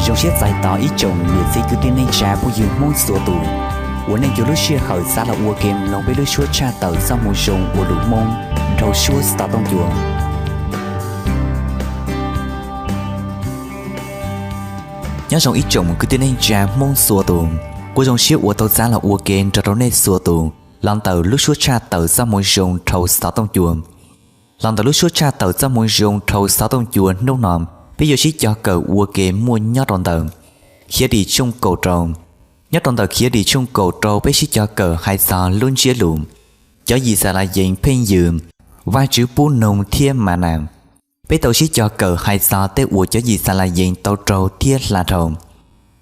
Zoo siab txais tos ib tsoom niam txiv kwv tij neej tsa phooj ywg Hmoob txhua tus uas nej yuav lub sij hawm xav los ua ke mloog peb lub suab tshaj tawm txoj moo zoo ua lus Hmoob dhau suab xov tooj cua. Nyob zoo ib tsoom kwv tij neej tsa Hmoob txhua tus, kuv zoo siab uas tau xav los ua ke nrog rau nej txhua tus los ntawm lub suab tshaj tawm txoj moo zoo dhau xov tooj cua. Los ntawm lub suab tshaj tawm txoj moo zoo dhau xov tooj cua hnub no, peb yuav sib cog kawm ua ke muaj nyob rau ntawm Khiavdim tshooj kaum rau. Nyob rau ntawm Khiavdim tshooj kaum rau peb sib cog kawm hais txog lub ntsiab lus cov Yixalayees pheej yws, Vajtswv pub noog thiab ma nas. Peb tau sib cog kawm hais txog tej uas cov Yixalayees tau raug thiab hla dhau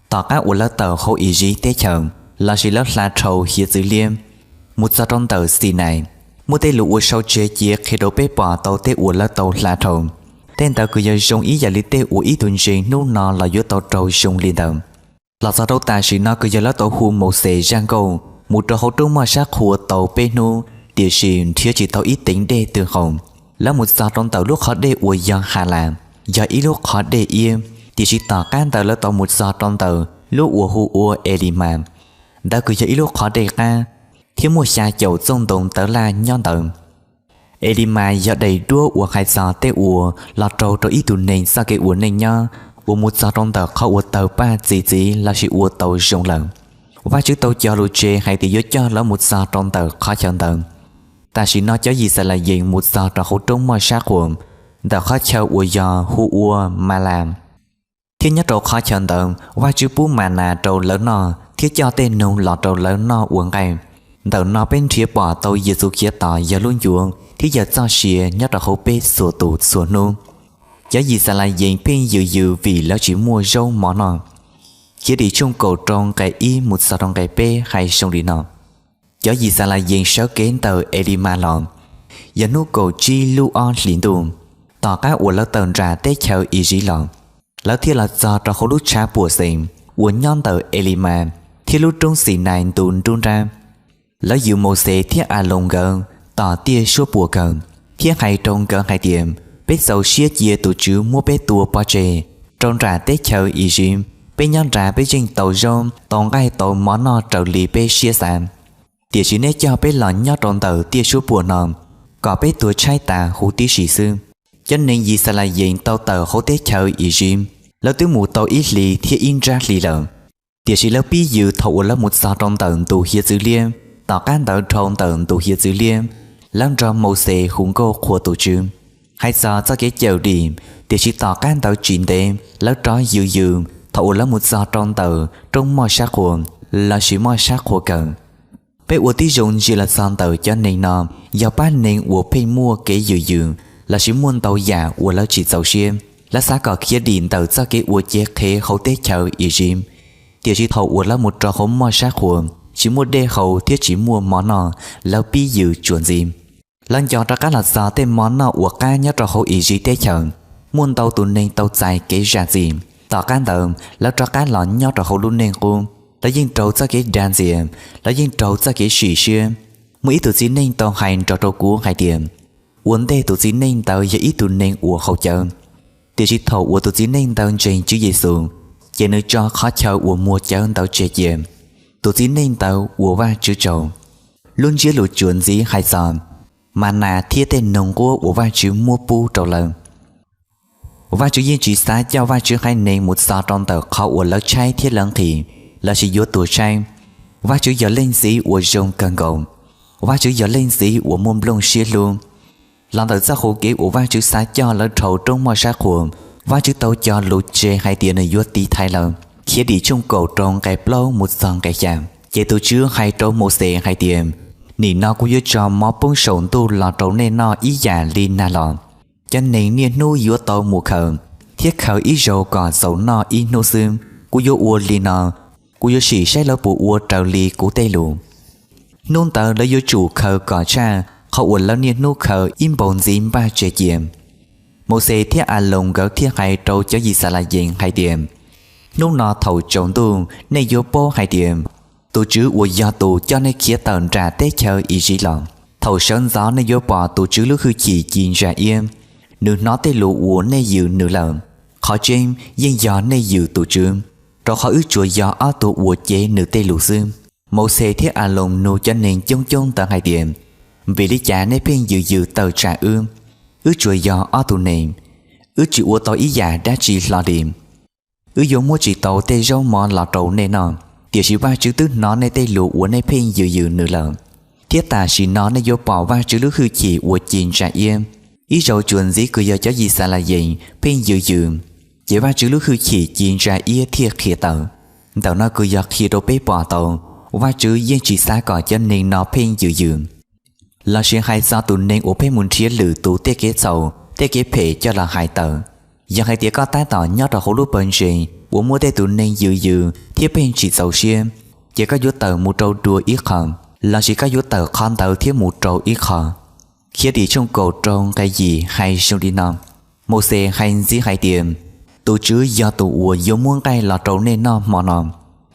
tom qab uas lawv tawm hauv Iziv teb chaws lossis lawv hla dhau hiav txwv liab, mus txog rau ntawm Xinais. Muaj tej lus uas sau tseg cia qhia rau peb pom tau tej uas lawv tau hla dhau. Tej ntawd kuj yog zoo ib yam li tej uas ib tug ntseeg hnub no los yuav tau raug zoo li ntawd. Los txog rau tam sim no kuj yog lawv tau hu Mauxes zaj nkauj mus rau hauv roob moj sab qhua tau peb hnub, tiam sis nrhiav tsis tau ib teev dej twg haus. Lawv mus txog rau ntawm lub qhov dej uas yog Halas, yog ib lub qhov dej iab, tiam sis tom qab ntawd lawv tau mus txog rau ntawm lub uas hu ua Elimas. Ntawd kuj yog ib lub qhov dej qab, thiab muaj xya caum txooj ntoo tawv laj nyob ntawd. Elimas yog daim duab uas hais txog tej uas los raug rau ib tug neeg txoj kev ua neej nyob uas mus txog rau ntawm qhov uas tawg paj txi txiv lossis ua tau zoo lawm. Vajtswv tau cog lus tseg hais tias yuav coj lawv mus txog rau ntawm qhov chaw ntawd. Tam sim no cov Yixalayees mus txog rau hauv roob moj sab qhua, ntawm qhov chaw uas yog hu ua Malas. Thiab nyob rau qhov chaw ntawd Vajtswv pub ma nas rau lawv noj thiab coj tej noog los rau lawv noj ua nqaij. Ntawm no peb nrhiav pom tau Yexus Khiav Tos yog lub ncuav thiab yog txoj sia nyob rau hauv peb txhua tus txhua hnub. Cov Yixalayees pheej yws yws vim lawv tsis muaj zaub mov noj. Khiavdim tshooj kaum rau nqe ib mus txog rau nqe peb hais zoo li no: Cov Yixalayees sawv kev ntawm Elimas los, yog hnub kaum tsib lub ob hlis ntuj, tom qab uas lawv tawm nram teb chaws Iziv los, lawv thiaj los txog rau hauv lub tshav puam xees uas nyob ntawm Elimas thiab lub roob Xinais ntu nruab nrab. Lawv yws Mauxes thiab Aloos nkawd tom tiaj suab puam kawg, thiab hais rau nkawd hais tias, Peb txaus siab cia tus Tswv muab peb tua pov tseg rau nram teb chaws Iziv. Peb nyob nrad peb yeej tau zaub, tau nqaij tau mov noj raws li peb siab xav. Tiam sis neb coj peb los nyob rau ntawm tiaj suab puam no, kom peb tuag tshaib tas huv tib si xwb. Cov neeg Yixalayees tau tawm hauv teb chaws Iziv, lawv twb mus tau ib hlis thiab ib nrab hli lawm. Tiam sis lawv pib yws thaum uas lawv mus txog rau ntawm ntu hiav txwv liab. Tom qab ntawd dhau ntawm ntu hiav txwv liab, lawv nrog Mauxes hu nkauj qhuas tus Tswv, hais txog txoj kev cawm dim. Tiam sis tom qab ntawd tsis ntev lawv rov yws yws thaum uas lawv mus txog rau ntawm roob moj sab qhua lossis moj sab qhua kawg. Peb ua tib zoo ntsia los txog ntawm cov neeg no, yog pab neeg uas pheej muaj kev yws yws lossis muaj ntau yam uas lawv tsis txaus siab. Lawv xav kom khiav dim ntawm txoj kev ua cev qhev hauv teb chaws Iziv, tiam sis thaum uas lawv mus rau hauv moj sab qhua, tsis muaj dej haus thiab tsis muaj mov noj, lawv pib yws tsuas ntxiv. Lawv nco rov qab los txog tej mov noj uas qab nyob rau hauv Iziv teb chaws, muaj ntau tus neeg tau txais kev zam txim. Tom qab ntawd lawv rov qab los nyob rau hauv lub neej qub. Lawv yeej raug txoj kev dag ntxias, lawv yeej raug txoj kev sim siab. Muaj ib tug txiv neej tau hais nrog rau kuv hais tias, ua ntej tus txiv neej ntawd yog ib tug neeg uas haus cawv, tiam sis thaum uas tus txiv neej ntawd ntseeg Tswv Yexus, ces nws tso qhov chaw uas muag cawv ntawd tseg cia. Tus txiv neej ntawd ua Vajtswv tsaug. Lub ntsiab lus tsuas ntxiv hais txog ma nas thiab tej noog nquab uas Vajtswv muab pub rau lawv. Vajtswv yeej tsis xav coj Vajtswv haiv neeg mus txog rau ntawm qhov uas lawv tshaib thiab lawv nqhis lossis yuav tuag tshaib. Vajtswv yog Leej Txiv uas zoo kawg nkaus. Vajtswv yog Leej Txiv uas muaj nplooj siab hlub. Los ntawm txoj hau kev uas Vajtswv xav coj lawv dhau roob moj sab qhua, Vajtswv tau cog lus tseg hais tias nws yuav tiv thaiv lawv. Khiavdim tshooj kaum rau nqe plaub mus txog nqe xya. Ces tus Tswv hais rau Mauxes hais tias, nim no kuv yuav tso mov poob saum ntuj los rau nej noj ib yam li nag los. Cov neeg niaj hnub yuav tau mus khaws, thiab khaws ib zaug kom txaus noj ib hnub xwb. Kuv yuav ua li no, kuv yuav sim saib lawv puas ua raws li kuv tej lus. Hnub ntawd lawv yuav tsum khaws kom tshaj qhov uas lawv niaj hnub khaws ib npaug ntxiv npaj tseg cia. Mauxes thiab Aloos nkawd thiaj hais rau cov Yixalayees hais tias, hnub no thaum tsaus ntuj nej yuav paub hais tias, tus Tswv uas yog tus coj nej khiav tawm nram teb chaws Iziv los. Thaum sawv ntxov nej yuav pom tus Tswv lub hwj chim ci ntsa iab, nws hnov tej lus uas nej yws nws lawm. Qhov tseeb yeej yog nej yws tus Tswv, rau qhov wb tsuas yog ob tug uas cev nws tej lus xwb. Mauxes thiab Aloos nug cov neeg coob coob ntawd hais tias, Vim li cas nej pheej yws yws tawm tsam wb? Wb tsuas yog ob tug neeg, wb tsis ua tau ib yam dab tsi hlo li. Wb yuav muab tsis tau tej zaub mov los rau nej noj, tiam sis Vajtswv twb hnov nej tej lus uas nej pheej yws yws nws lawm, thiab tam sim no nej yuav pom Vajtswv lub hwj chim uas ci ntsa iab. Ib zaug tsuas ntxiv kws yog cov Yixalayees pheej yws yws, ces Vajtswv lub hwj chim ci ntsa iab thiaj qhia tawm. Ntawm no kws yog qhia rau peb pom tau Vajtswv yeej tsis xav kom cov neeg no pheej yws yws, lossis hais txog tus neeg uas pheej mus nrhiav lwm tus tej kev txhaum tej kev phem coj los hais tawm. Yog hais tias koj tab tom nyob rau hauv lub pawg ntseeg uas muaj tej tus neeg yws yws thiab pheej tsis txaus siab, ces koj yuav tawm mus rau dua ib qho, lossis koj yuav tawm qhov ntawd thiab mus rau ib qho. Khiavdim tshooj kaum rau nqe yim hais zoo li no: Mauxes hais ntxiv hais tias, Tus Tswv yog tus uas yuav muab nqaij los rau nej noj hmo no,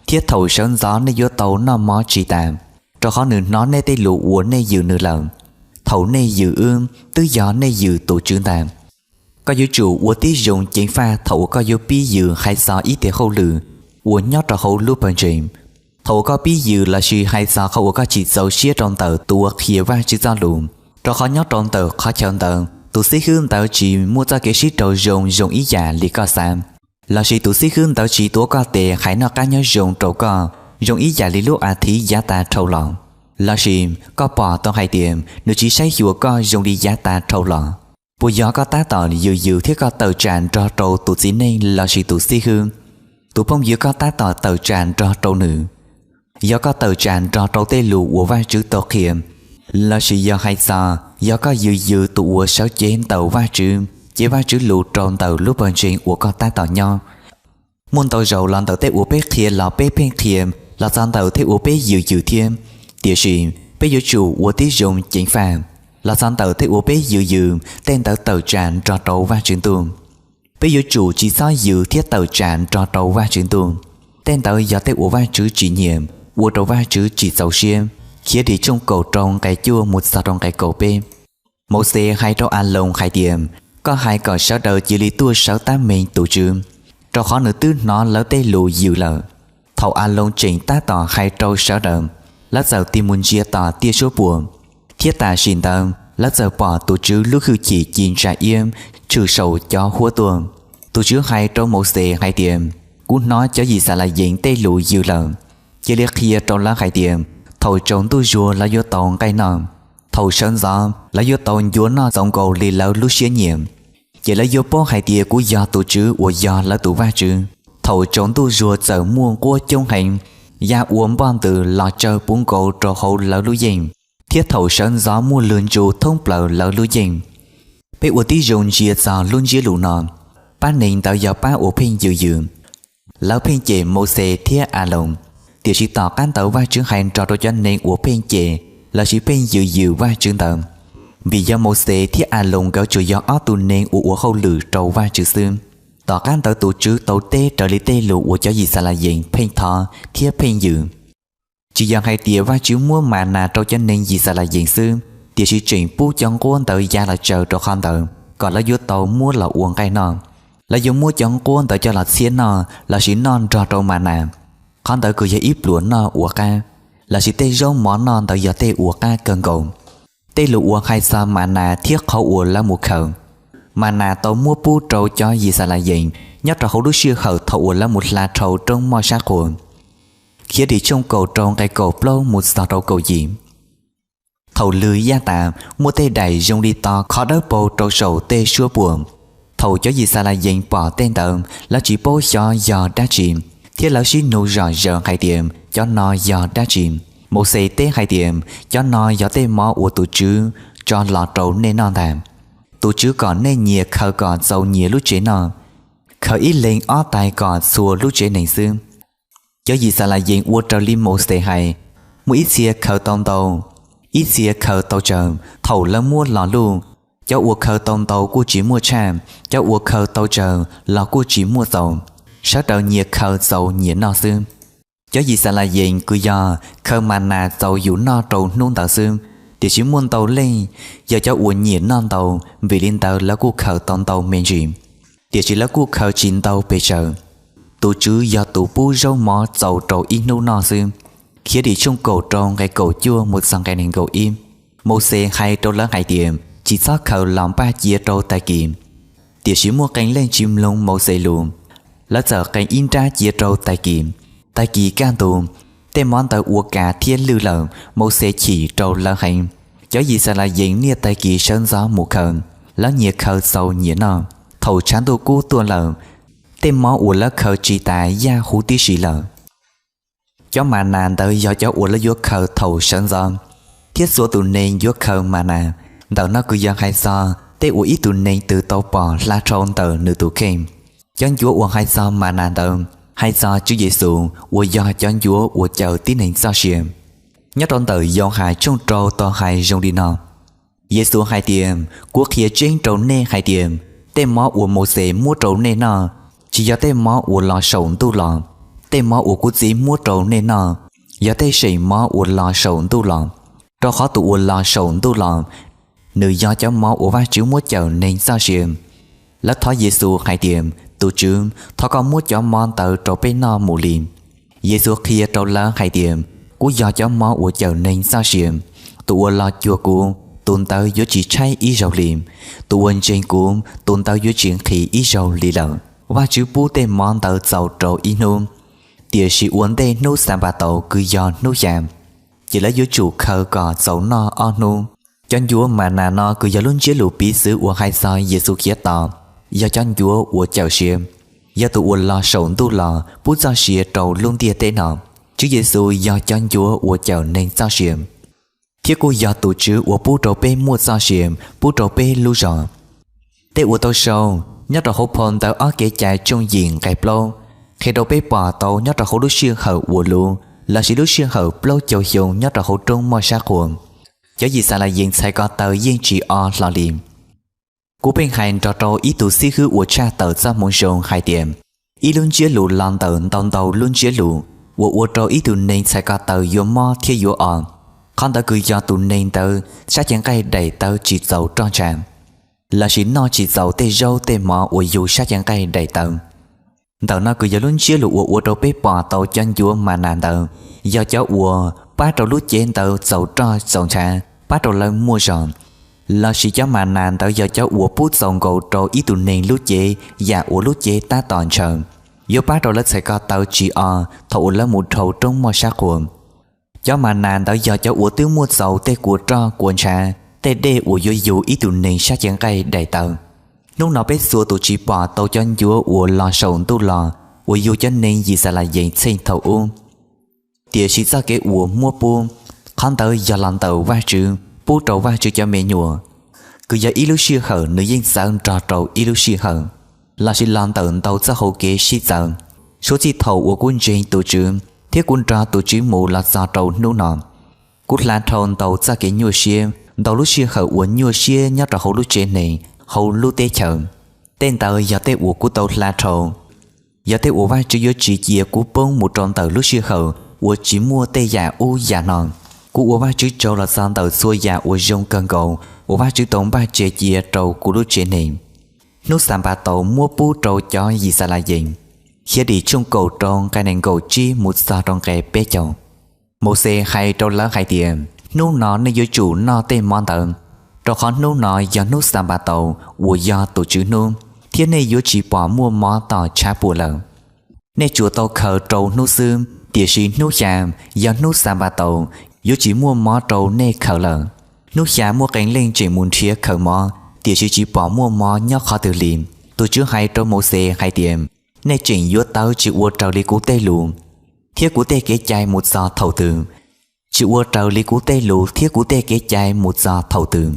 thiab thaum sawv ntxov nej yuav tau noj mov tsis tas, rau qhov nws hnov nej tej lus uas nej yws nws lawm. Thaum nej yws wb, twb yog nej yws tus Tswv ntag. Koj yuav tsum ua tib zoo ceev faj thaum uas koj yuav pib yws hais txog ib teg hauj lwm uas nyob rau hauv lub pawg ntseeg. Thaum uas koj pib yws lossis hais txog qhov uas koj tsis txaus siab rau ntawm tus uas qhia Vajtswv Txojlus, rau qhov nyob rau ntawm qhov chaw ntawd tus xib hwb ntawd tsis muaj txoj kev sib raug zoo zoo ib yam li koj xav, lossis tus xib hwb ntawd tsis tuav koj tes hais noj qab nyob zoo rau koj zoo ib yam li lub as thiv yav tas dhau los, lossis koj pom tau hais tias nws tsis saib xyuas koj zoo li yav tas dhau los, puas yog koj tab tom yws yws thiab koj tawm tsam nrog rau tus txiv neej lossis tus xib hwb, tus phooj ywg koj tab tom tawm tsam nrog rau nws? Yog koj tawm tsam nrog rau tej lus uas Vajtswv tau qhia, lossis yog hais txog yog koj yws yws tus uas sawv cev ntawm Vajtswv, cev Vajtswv lus rau ntawm lub pawg ntseeg uas koj tab tom nyob. Muaj ntau zaus los ntawm tej uas peb qhia los peb pheej qhia los txog ntawm tej uas peb yws yws thiab, tiam sis peb yuav tsum ua tib zoo ceev faj los txog ntawm tej uas peb yws yws, tej ntawd tawm tsam nrog rau Vajtswv Ntuj. Peb yuav tsum tsis txhob yws thiab tawm tsam nrog rau Vajtswv Ntuj, tej ntawd yog tej uas Vajtswv tsis nyiam, ua rau Vajtswv tsis txaus siab. Khiavdim tshooj kaum rau nqe cuaj mus txog rau nqe kaum peb. Mauxes hais rau Aloos hais tias, Koj hais kom sawv daws cia li tuaj sawv tab meeg tus Tswv, rau qhov nws twb hnov lawv tej lus yws lawm. Thaum Aloos tseem tab tom hais rau sawv daws, lawv txawm tig mus ntsia tom tiaj suab puam, thiab tam sim ntawd lawv txawm pom tus Tswv lub hwj chim ci ntsa iab tshwm saum cov huab tuaj. Tus Tswv hais rau Mauxes hais tias, Kuv hnov cov Yixalayees tej lus yws lawm. Cia li qhia rau lawv hais tias, thaum tsaus ntuj zuag lawv yuav tau nqaij noj, thaum sawv ntxov lawv yuav tau ncuav noj txaus nkaus li lawv lub siab nyiam. Ces lawv yuav paub hais tias kuv yog tus Tswv uas yog lawv tus Vajtswv. Thaum tsaus ntuj zuag txawm muaj nquab coob heev, ya ua npoj ntws los tsawg puv nkaus rau hauv lawv lub yeej, thiab thaum sawv ntxov muaj luag ntsu thoob plaws lawv lub yeej. Peb ua tib zoo ntsia txog lub ntsiab lus no, pab neeg ntawd yog pab uas pheej yws yws. Lawv pheej cem Mauxes thiab Aloos, tiam sis tom qab ntawd Vajtswv hais nrog rau cov neeg uas pheej cem lossis pheej yws yws Vajtswv ntawd, vim yog Mauxes thiab Aloos nkawd tsuas yog ob tug neeg uas ua hauj lwm rau Vajtswv xwb. Tom qab ntawd tus Tswv tau teb raws li tej lus uas cov Yixalayees pheej thov thiab pheej yws. Tsis yog hais tias Vajtswv muab ma nas rau cov neeg Yixalayees xwb, tiam sis tseem pub cov nquab ntawd ya los tsaws rau qhov ntawd kom lawv yuav tau muab los ua nqaij noj. Lawv yuav muab cov nquab ntawd coj los txhiab noj lossis noj nrog rau ma nas. Qhov ntawd kuj yog ib pluas noj uas qab, lossis tej zaub mov noj ntawd yog tej uas qab kawg nkaus. Tej lus uas hais txog ma nas thiab qhov uas lawv mus khaws ma nas tau muab pub rau cov Yixalayees nyob rau hauv lub sij hawm thaum uas lawv mus hla dhau roob moj sab qhua. Khiavdim tshooj kaum rau nqe kaum plaub mus txog rau kaum yim. Thaum lwg yaj tas, muaj tej daim zoo li to khov dawb paug rau saum tej suab puam. Thaum cov Yixalayees pom tej ntawd, lawv tsis paub xyov yog dab tsi, thiab lawv sib nug zom zaws hais tias, Cov no yog dab tsi? Mauxes teb hais tias, Cov no yog tej mov uas tus Tswv tso los rau nej noj ntag. Tus Tswv kom nej nyias khaws kom txaus nyias lub tsev noj, khaws ib leeg ob tais kom txhua lub tsev neeg xwb. Cov Yixalayees ua raws li Mauxes hais, muaj ib txhia khaws tau ntau, ib txhia khaws tau tsawg. Thaum lawv muab los luj, cov uas khaws tau ntau kuj tsis muaj tshaj, cov uas khaws tau tsawg los kuj tsis muaj txaus, sawv daws nyias khaws txaus nyias noj xwb. Cov Yixalayees kws yog khaws ma nas txaus yus noj rau hnub ntawd xwb, tiam sis muaj ntau leej yog cov uas nyiam noj ntau, vim li ntawd lawv kuj khaws tau ntau me ntsis. Tiam sis lawv kuj khaws tsis ntau pes tsawg. Tus Tswv yog tus pub zaub mov txaus rau ib hnub noj xwb. Khiavdim tshooj kaum rau nqe kaum cuaj mus txog nqe nees nkaum ib. Mauxes hais rau lawv hais tias tsis txhob khaws los npaj cia rau tag kis. Tiam sis muaj qee leej tsis mloog Mauxes lus, lawv txawm qee ib nrab cia rau tag kis. Tag kis kaj ntug, tej mov ntawd ua kas thiab lwj lawm, Mauxes chim rau lawv heev. Cov Yixalayees niaj tag kis sawv ntxov mus khaws, lawv nyias khaws txaus nyias noj. Thaum tshav ntuj kub tuaj lawm, tej mov uas lawv khaws tsis tas yaj huv tib si lawm. Cov ma nas ntawd yog cov uas lawv yuav khaws thaum sawv ntxov, thiab txhua tus neeg yuav khaws ma nas. Ntawm no kuj yog hais txog tej uas ib tug neeg twg tau pom hla dhau ntawm nws tus kheej. Cov ncuav uas hais txog ma nas ntawd hais txog Tswv Yexus uas yog cov ncuav uas cawm tib neeg txoj sia. Nyob rau ntawm Yauhas tshooj rau tau hais zoo li no: Yexus hais tias, kuv qhia tseeb rau nej hais tias, tej mov uas Mauxes muab rau nej noj, tsis yog tej mov uas los saum ntuj los. Tej mov uas kuv Txiv muab rau nej noj, yog tej seem mov uas los saum ntuj los. Rau qhov tus uas los saum ntuj los, nws yog cov mov uas Vajtswv muab cawm neeg txoj sia. Lawv thov Yexus hais tias, tus Tswv, thov koj muab cov mov ntawd rau peb noj mus li. Yexus qhia rau lawv hais tias, kuv yog cov mov uas cawm neeg txoj sia. Tus uas los cuag kuv, tus ntawd yuav tsis tshaib ib zaug li. Tus uas ntseeg kuv, tus ntawd yuav tsis nqhis ib zaug li lawm. Vajtswv pub tej mov ntawd txaus rau ib hnub, tiam sis ua ntej hnub Xanpataus kwv yog hnub xya, ces lawv yuav tsum khaws kom txaus noj ob hnub. Cov ncuav ma nas no kwv yog lub ntsiab lus piv txwv uas hais txog Yexus Khetos yog cov ncuav uas cawm sia, yog tus uas los saum ntuj los pub txoj sia rau lub ntiaj teb no. Tswv Yexus yog cov ncuav uas cawm neeg txoj sia, thiab kuj yog tus Tswv uas pub rau peb muaj txoj sia, pub rau peb lub zog. Tej uas tau sau nyob rau hauv phau ntawv Ob Kev cai tshooj yim nqe plaub qhia rau peb pom tau nyob rau hauv lub sij hawm uas luv lossis lub sij hawm plaub caug xyoo nyob rau hauv roob moj sab qhua, cov Yixalayees txhais ko taw yeej tsis o hlo li. Kuv pheej hais nrog rau ib tug xib hwb uas tshaj tawm txoj moo zoo hais tias, ib lub ntsiab lus los ntawm ntau ntau lub ntsiab lus uas ua rau ib tug neeg txhais ko taw yuav mob thiab yuav o. Qhov ntawd kwv yog tus neeg ntawd sab cev nqaij daim tawv tsis txaus roj ntsha, lossis noj tsis txaus tej zaub tej mov uas yug sab cev nqaij daim tawv. Ntawm no kwv yog lub ntsiab lus uas ua rau peb pom tau cov ncuav ma nas ntawd yog cov uas pab rau lub cev ntawd txaus roj txaus ntsha, pab rau lawv muaj zog. Lossis cov ma nas ntawd yog cov uas pub txaus nkaus rau ib tug neeg lub cev yam uas lub cev tab tom ntshaw, yuav pab rau lawv txhais ko taw tsis o thaum uas lawv mus dhau roob moj sab qhua. Cov ma nas ntawd yog cov uas twb muaj txaus tej kua roj kua ntsha, tej dej uas yuav yug ib tug neeg sab cev nqaij daim tawv. Hnub no peb txhua tus tsis pom tau cov ncuav uas los saum ntuj los uas yug cov neeg Yixalayees txheej thaum ub, tiam sis txoj kev uas muab pub, qhov ntawd yog los ntawm Vajtswv pub rau Vajtswv cov me nyuam, kwv yog ib lub sij hawm nws yeej txawv nrog rau ib lub sij hawm, lossis los ntawm ntau txoj hau kev sib txawv. Suav txij thaum uas kuv ntseeg tus Tswv thiab kuv nrog tus Tswv mus los txog rau hnub no, kuv hla dhau ntau txoj kev nyuaj siab, ntau lub sij hawm uas nyuaj siab nyob rau hauv lub tsev neeg, hauv lub teb chaws. Tej ntawd yog tej uas kuv tau hla dhau, yog tej uas Vajtswv yuav tsis cia kuv poob mus rau ntawm lub sij hawm uas tsis muaj tej yam ub yam no. Kuv ua Vajtswv tsaug los txog ntawm txhua yam uas zoo kawg nkaus uas Vajtswv tau npaj tseg cia rau kuv lub tsev neeg. Hnub Xanpataus muab pub rau cov Yixalayees, Khiavdim tshooj kaum rau nqe nees nkaum tsib mus txog rau nqe peb caug. Mauxes hais rau lawv hais tias, hnub no nej yuav tsum noj tej mov ntawd, rau qhov hnub no yog hnub Xanpataus uas yog tus Tswv hnub, thiab nej yuav tsis pom muaj mov tom tshav puam lawm. Nej tsuas tau khaws rau hnub xwb, tiam sis hnub xya, yog hnub Xanpataus, yuav tsis muaj mov rau nej khaws lawm. Hnub xya muaj qee leej tseem mus nrhiav khaws mov, tiam sis tsis pom muaj mov nyob qhov twg li. Tus Tswv hais rau Mauxes hais tias, nej tseem yuav tawv tsis ua raws li kuv tej lus thiab kuv tej kev cai mus txog thaum twg? Tsis ua raws li kuv tej lus thiab kuv tej kev cai mus txog thaum twg?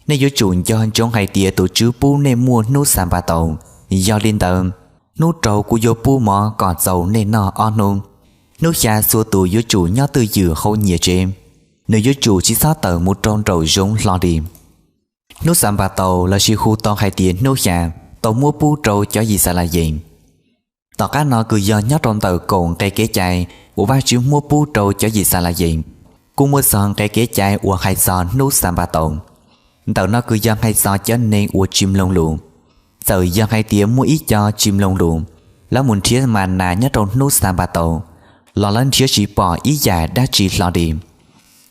Nej yuav tsum nco ntsoov hais tias tus Tswv pub nej muaj hnub Xanpataus. Yog li ntawd, hnub rau kuv yuav pub mov kom txaus nej noj ob hnub. Hnub xya txhua tus yuav tsum nyob twj ywm hauv nyias tsev, nws yuav tsum tsis txhob tawm mus rau nraum zoov hlo li. Hnub Xanpataus lossis hu tau hais tias hnub xya tau muab pub rau cov Yixalayees. Tom qab no kws yog nyob rau ntawm kaum nqe kev cai uas Vajtswv muab pub rau cov Yixalayees, kuj muaj txog nqe kev cai uas hais txog hnub Xanpataus. Ntawm no kws yog hais txog cov neeg uas tsis mloog lus. Txawm yog hais tias muaj ib co tsis mloog lus, lawv mus nrhiav ma nas nyob rau hnub Xanpataus los lawv nrhiav tsis pom ib yam dab tsi hlo li.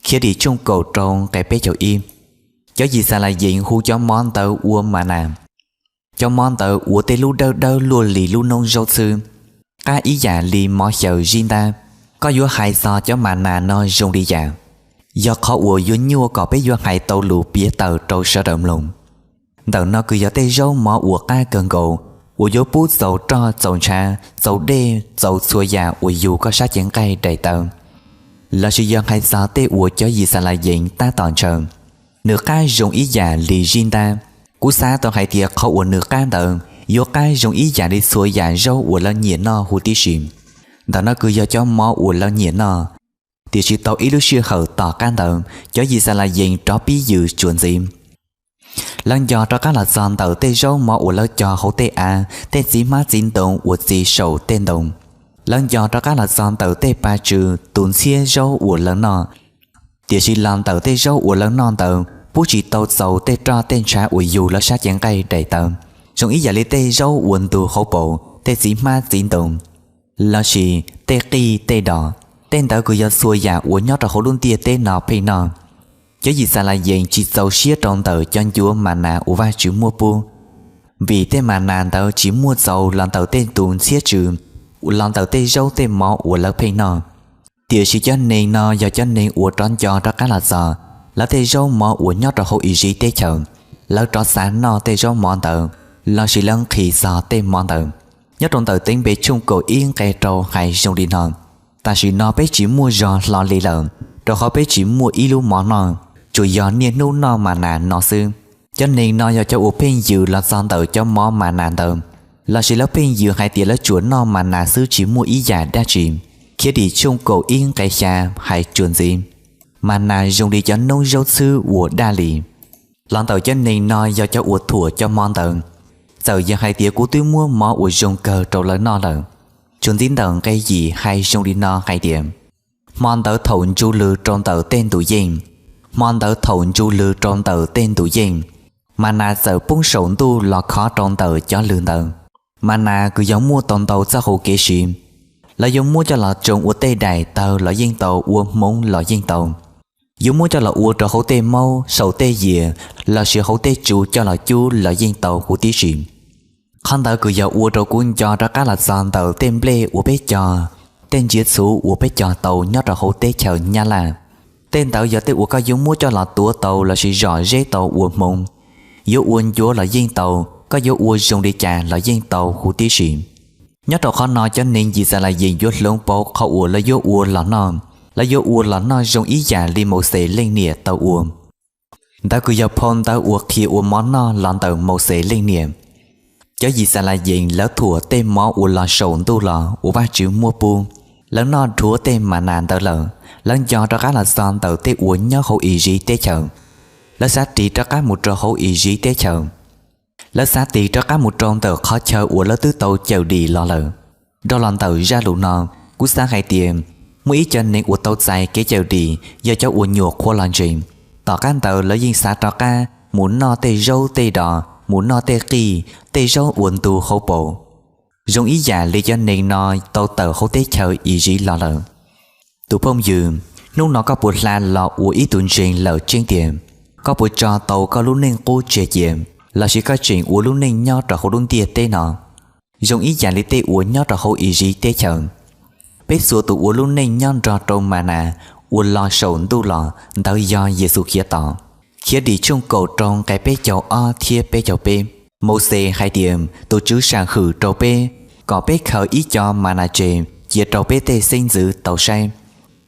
Khiavdim tshooj kaum rau nqe peb caug ib. Cov Yixalayees hu cov mov ntawd ua ma nas. Cov mov ntawd ua tej lub dawb dawb luaj li lub noob zaub txhwb, qab ib yam li mov xyaw zib ntab. Koj yuav hais txog cov ma nas no zoo li cas? Yog qhov uas yuav nyuaj kom peb yuav hais tau lus piav tawm rau sawv daws mloog. Ntawm no kws yog tej zaub mov uas qab kawg nkaus, uas yuav pub txaus roj txaus ntshav txaus dej txaus txhua yam uas yug koj sab cev nqaij daim tawv. Lossis yog hais txog tej uas cov Yixalayees tab tom ntshaw, nws qab zoo ib yam li zib ntab. Kuv xav tau hais tias qhov uas nws qab ntawd yuav qab zoo ib yam li txhua yam zaub uas lawv nyiam noj huv tib si. Ntawm no kws yog cov mov uas lawv nyiam noj. Tiam sis tau ib lub sij hawm tom qab ntawd, cov Yixalayees rov pib yws tsuas ntxiv. Lawv nco rov qab los txog ntawm tej zaub mov uas lawv cog hauv tej av, tej txiv hmab txiv ntoo uas txi saum tej ntoo. Lawv nco rov qab los txog ntawm tej pa tsw, tus ntxhiab zaub uas lawv noj. Tiam sis los ntawm tej zaub uas lawv noj ntawd pub tsis tau txaus tej roj tej ntshav uas yug lawv sab cev nqaij daim tawv, zoo ib yam li tej zaub uas ntug hauv paus, tej txiv hmab txiv ntoo, lossis tej qij tej dos. Tej ntawd kws yog txhua yam uas nyob rau hauv lub ntiaj teb no pheej noj. Cov Yixalayees tsis txaus siab rau ntawm cov ncuav ma nas uas Vajtswv muab pub, vim tej ma nas ntawd tsis muaj txaus los ntawm tej tus ntxhiab tsw, los ntawm tej zaub tej mov uas lawv pheej noj. Tiam sis cov neeg no yog cov neeg uas rov nco rov qab los txog, lawv tej zaub mov uas nyob rau hauv Iziv teb chaws, lawv rov xav noj tej zaub mov ntawd, lossis lawv nqhis txog tej mov ntawd. Nyob rau ntawm Teev Npe tshooj kaum ib nqe rau hais zoo li no: Tam sim no peb tsis muaj zog hlo li lawm, rau qhov peb tsis muaj ib lub mov noj, tsuas yog niaj hnub noj ma nas no xwb. Cov neeg no yog cov uas pheej yws los txog ntawm cov mov ma nas ntawd, lossis lawv pheej yws hais tias lawv tsuas noj ma nas xwb tsis muaj ib yam dab tsi. Khiavdim tshooj kaum ib nqe xya hais tsuas ntxiv: Ma nas zoo li cov noob zaub txhwb uas daj li. Los ntawm cov neeg no yog cov uas thuam cov mov ntawd, txawm yog hais tias kuv twb muab mov uas zoo kawg rau lawv noj lawm. Tsuas ntxiv ntawm nqe yim hais zoo li no hais tias: Hmo ntawd thaum ntsug lws rau ntawm tej ntus yeej, hmo ntawd thaum ntsug lws rau ntawm tej ntus yeej, ma nas txawm poob saum ntuj los khov rau ntawm cov lws ntawd. Ma nas kws yog muaj tau ntau txoj hau kev siv. Lawv yuav muab coj los tsoo ua tej daim tawg los yeej tau, ua hmoov los yeej tau. Yuav muab coj los ua rau hauv tej maub, saum tej yias, lossis hauv tej tsu coj los cub los yeej tau huv tib si. Qhov ntawd kws yog ua rau kuv nco rov qab los txog ntawm tej nplej uas peb cog, tej ntsiav txhuv uas peb cog tau nyob rau hauv teb chaws Nyab Laj. Tej ntawd yog tej uas koj yuav muab coj los tuav tau lossis zom zeb tau ua hmoov. Yuav ua ncuav los yeej tau, koj yuav ua zoo li cas los yeej tau huv tib si. Nyob rau qhov no cov neeg Yixalayees yuav hloov pauv qhov uas lawv yuav ua los noj. Lawv yuav ua los noj zoo ib yam li Mauxes leej niam tau ua. Ntawd kws yog phau ntawv uas qhia ua mov noj los ntawm Mauxes leej niam. Cov Yixalayees lawv thuam tej mov uas los saum ntuj los uas Vajtswv muab pub. Lawv noj dhuav tej ma nas ntawd lawm, lawv nco rov qab los txog ntawm tej uas nyob hauv Iziv teb chaws. Lawv xav tig rov qab mus rau hauv Iziv teb chaws. Lawv xav tig rov qab mus rau ntawm qhov chaw uas lawv twb tau cawm dim los lawm. Dhau los ntawm zaj lus no, kuv xav hais tias muaj ib co neeg uas tau txais kev cawm dim yog cov uas nyuam qhuav los ntseeg. Tom qab ntawd lawv yeej xav rov qab mus noj tej zaub tej dos, mus noj tej qij, tej zaub uas ntug hauv paus, zoo ib yam li cov neeg no tau tawm hauv teb chaws Iziv los lawm. Tus phooj ywg, hnub no koj puas hla los ua ib tug ntseeg lawm tseeb tiag? Koj puas tso tau koj lub neej qub tseg cia, lossis koj tseem ua lub neej nyob rau hauv lub ntiaj teb no zoo ib yam li tej uas nyob rau hauv Iziv teb chaws? Peb txhua tus ua lub neej nyob nrog rau ma nas uas los saum ntuj los, ntawd yog Yexus Khiav Tos. Khiavdim tshooj kaum rau nqe peb caug ob thiab peb caug peb, Mauxes hais tias tus Tswv sam hwm rau peb kom peb khaws ib co ma nas tseg cia rau peb tej xeeb ntxwv tau saib,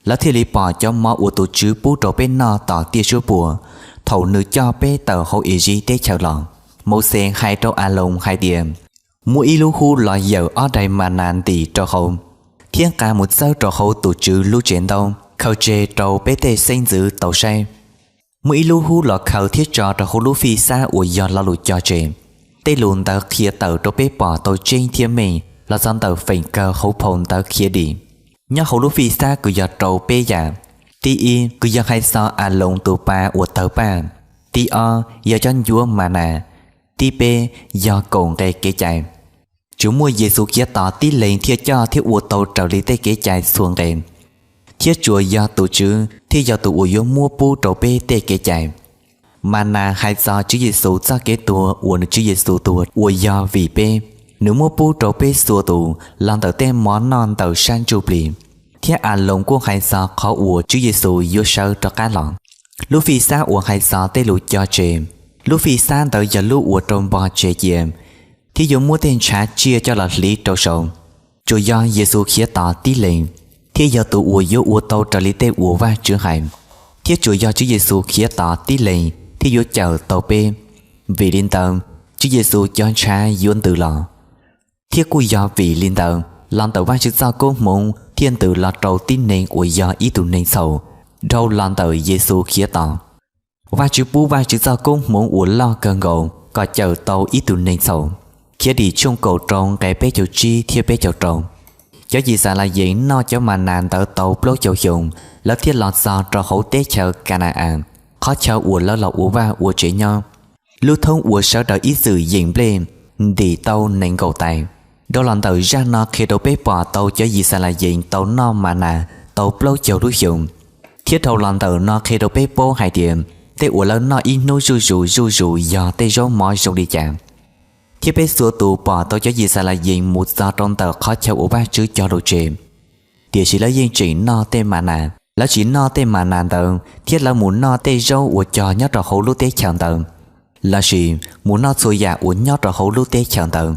lawv thiaj li pom cov mov uas tus Tswv pub rau peb noj tom tiaj suab puam thaum nws coj peb tawm hauv Iziv teb chaws los. Mauxes hais rau Aloos hais tias, muab ib lub hub los yawm ob daim ma nas ntim rau hauv, thiab nqa mus txawb rau hauv tus Tswv lub Tsevntaub, khaws tseg rau peb tej xeeb ntxwv tau saib. Muab ib lub hub los khaws thiab tso rau hauv lub fij xab uas yog lo lus cog tseg. Tej lus ntawd qhia tawm rau peb pom tau tseeb thiab meej los txog ntawm feem kawg hauv phau ntawv Khiavdim. Nyob hauv lub fij xab kws yog rau peb yam. Tib ib, kws yog hais txog Aloos tus pa uas tawg paj. Tib ob, yog cov ncuav ma nas. tib peb yog kaum nqe kev cai. Tsuas muaj Yexus Khetos tib leeg thiaj coj thiab ua tau raws li tej kev cai txhua nqe, thiab tsuas yog tus Tswv thiaj yog tus uas yuav muab pub rau peb tej kev cai. Ma nas hais txog Tswv Yexus txoj kev tuag uas Nws Tswv Yexus tuag uas yog vim peb. Nws muab pub rau peb txhua tus los ntawm tej mov noj ntawm sab ntsuj plig. Thiab Aloos kuj hais txog qhov uas Tswv Yexus yuav sawv rov qab los. Lub fij xab uas hais txog tej lus cog tseg, lub fij xab ntawd yog lub uas rau npog tseg cia, thiab yuav muab tej ntshav tsiaj coj los hliv rau saud. Tsuas yog Yexus Khetos tib leeg thiaj yog tus uas yuav ua tau raws li tej uas Vajtswv hais, thiab tsuas yog Tswv Yexus Khetos tib leeg thiaj yuav cawm tau peb. Vim li ntawd, Tswv Yexus cov ntshav yuav ntws los. Thiab kuj yog vim li ntawd los ntawm Vajtswv txoj koob hmoov thiaj ntws los rau tib neeg uas yog ib tug neeg txhaum dhau los ntawm Yexus Khetos. Vajtswv pub Vajtswv txoj koob hmoov uas loj kawg nkaus kom cawm tau ib tug neeg txhaum Khiavdim tshooj kaum rau nqe peb caug tsib thiab peb caug rau. Cov Yixalayees noj cov ma nas ntawd tau plaub caug xyoo, lawv thiaj los txog rau hauv teb chaws Ka na-as, qhov chaw uas lawv los ua vaj ua tsev nyob. Lub thoob uas sawv daws ib txwm yeem nplej ntim tau nees nkaum tais. Dhau los ntawm zaj no qhia rau peb pom tau cov Yixalayees tau noj ma nas tau plaub caug lub xyoo, thiab dhau los ntawm no qhia rau peb paub hais tias tej uas lawv noj ib hnub zuj zus zuj zus yog tej zaub mov zoo li cas. Thiab peb txhua tus pom tau cov Yixalayees mus txog rau ntawm qhov chaw uas Vajtswv cog lus tseg, tiam sis lawv yeej tseem noj tej ma nas. Lawv tsis noj tej ma nas ntawd thiab lawv mus noj tej zaub uas cog nyob rau hauv lub teb chaws ntawd, lossis mus noj txhua yam uas nyob rau hauv lub teb chaws ntawd.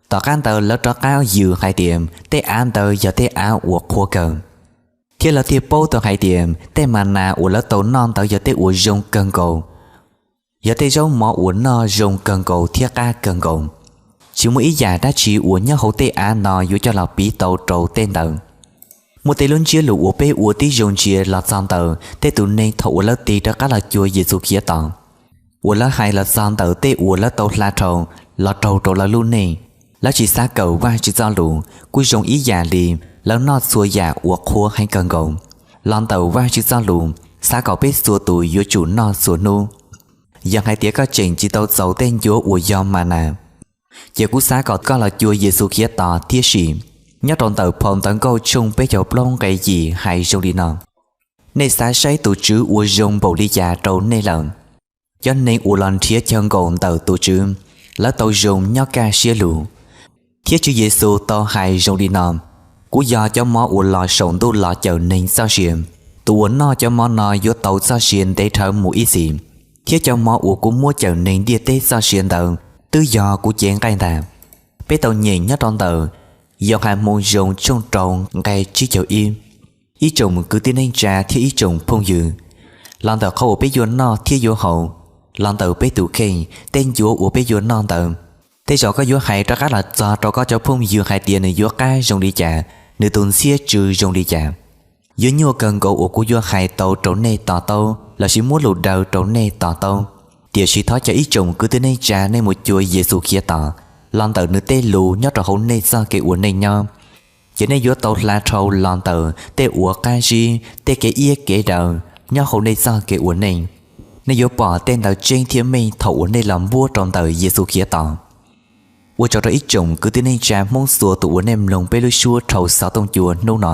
Tom qab ntawd lawv rov qab yws hais tias tej av ntawd yog tej av uas qhuav kawg, thiab lawv thiaj paub tau hais tias tej ma nas uas lawv tau noj ntawd yog tej uas zoo kawg nkaus, yog tej zaub mov uas noj zoo kawg nkaus thiab qab kawg nkaus. Tsis muaj ib yam dab tsi uas nyob hauv tej av no yuav coj los piv tau rau tej ntawd. Muaj tej lub ntsiab lus uas peb ua tib zoo ntsia los txog ntawm tej tus neeg thaum uas lawv tig rov qab los cuag Yexus Khetos, uas lawv hais los txog ntawm tej uas lawv tau hla dhau los raug rau lawv lub neej. Lawv tsis xav kawm Vajtswv txoj lus kuj zoo ib yam li lawv noj txhua yam uas qhuav heev kawg nkaus. Los ntawm Vajtswv txoj lus, xav kom peb txhua tus yuav tsum noj txhua hnub, yog hais tias koj tseem tsis tau txaus tej ncuav uas yog ma nas, ces kuv xav kom koj los cuag Yexus Khetos thiab sim. Nyob rau ntawm phau Ntawv Nkauj tshooj peb caug plaub nqe yim hais zoo li no: Nej xav saib tus Tswv ua zoo npaum li cas rau nej lawm. Cov neeg uas los nrhiav chaw nkaum ntawm tus Tswv, lawv tau zoo nyob kaj siab lug. Thiab Tswv Yexus tau hais zoo li no: Kuv yog cov mov uas los saum ntuj los cawm neeg txoj sia. Tus uas noj cov mov no yuav tau txoj sia ntev dhawv mus ib txhis, thiab cov mov uas kuv muab cawm neeg ntiaj teb txoj sia ntawd twb yog kuv cev nqaij ntag. Peb tau nyeem nyob rau ntawm Yauhas Moo Zoo tshooj rau nqe tsib caug ib. Ib tsoom kwv tij neej tsa thiab ib tsoom phooj ywg, los ntawm qhov uas peb yuav noj thiab yuav haus, los ntawm peb tus kheej, tej ncuav uas peb yuav noj ntawd, tej zaum koj yuav hais rov qab los txog rau koj cov phooj ywg hais tias nws yuav qab zoo li cas, nws tus ntxhiab tsw zoo li cas. Yuav nyuaj kawg nkaus uas kuv yuav hais tau rau nej to taub lossis muab lus daws rau nej to taub. Tiam sis thov caw ib tsoom kwv tij neej tsa nej mus cuag Yexus Khiav Tos los ntawm nws tej lus nyob rau hauv nej txoj kev ua neej nyob, ces nej yuav tau hla dhau los ntawm tej uas qab zib, tej kev iab kev daw nyob hauv nej txoj kev ua neej. Nej yuav pom tej ntawd tseeb thiab meej thaum uas nej los npuab rau ntawm Yexus Khiav Tos. Ua tsaug rau ib tsoom kwv tij neej tsa Hmoob txhua tus uas nej mloog peb lub suab dhau xov tooj cua hnub no.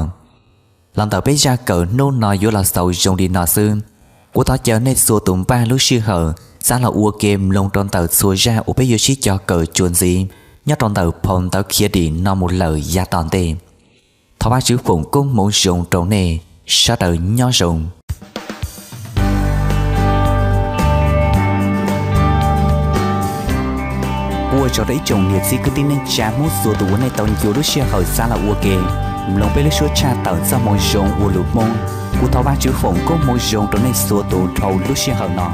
Los ntawm peb zaj kawm hnub no yuav los xaus zoo li no xwb. Kuv thov caw nej txhua tus npaj lub sij hawm xav los ua ke mloog rau ntawm txhua zaj uas peb yuav sib cog kawm txuas ntxiv nyob rau ntawm phau ntawv Khiav Dim no mus lawm yav tom ntej. Thov Vajtswv foom koob hmoov zoo rau nej. Sawv daws nyob zoo. Ua tsaug rau ib tsoom niam txiv kwv tij neej tsa Hmoob txhua tus uas nej tau ncua lub sij hawm xav los ua ke mloog peb lub suab tshaj tawm txoj moo zoo ua lus Hmoob. Kuv thov Vajtswv foom koob hmoov zoo rau nej txhua tus dhau lub sij hawm no.